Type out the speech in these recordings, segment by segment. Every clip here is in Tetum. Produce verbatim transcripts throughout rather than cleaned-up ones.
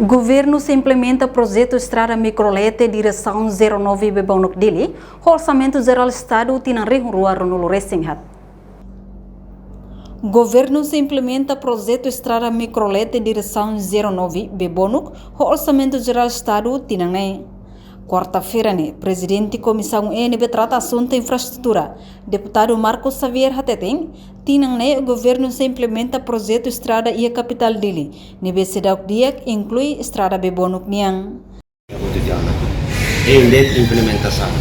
Governu sei implementa projetu estrada mikrolete diresaun zero nove Bebonuk Dili, ho orsamentu jerál Estadu tinan rihun rua ruanulu resin haat. Governu sei implementa projetu estrada mikrolete diresaun zero nove Bebonuk, ho orsamentu jerál Estadu tinan ne'e. Kuarta-feira ne'e, Prezidente Komisaun E ne'ebé trata asuntu infraestrutura, Deputadu Marcos Xavier hateten, tinan ne'e governu sei implementa projetu estrada iha kapitál Dili, ne'ebé seidauk di'ak inklui estrada Bebonuk nian. Ende implementasaun.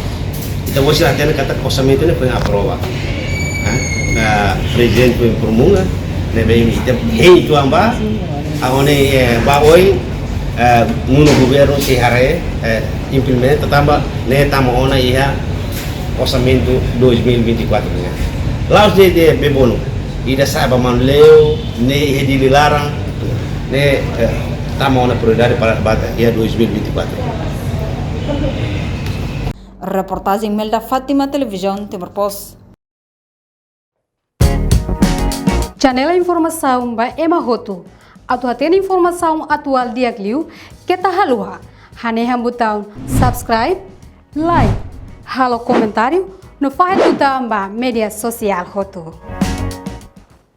Ita-boot sira hatene katak orsamentu ne'e foin aprova. Hah? Ba Prezidente foin promulga, ne'ebé ita hein uitoan ba, ha'u hanoin, eh, ba oin, eh, nonu governu sei haree, eh, implementa tanba ne'e tama ona iha orsamentu dois mil e vinte e quatro nian. La'ós de'it Bebonuk, ida sa'e ba Manuleu, ne'e iha Dili laran, ne'e, eh, tama ona prioridade para ba iha dois mil e vinte e quatro. Reportajen Melda Fátima, Televizaun Timor Post. Janela informasaun ba ema hotu. Atu hatene informasaun atuál di'ak liu, keta haluha hanehan butaun subscribe, like, halo komentáriu, no fahe tutan ba média sosiál hotu.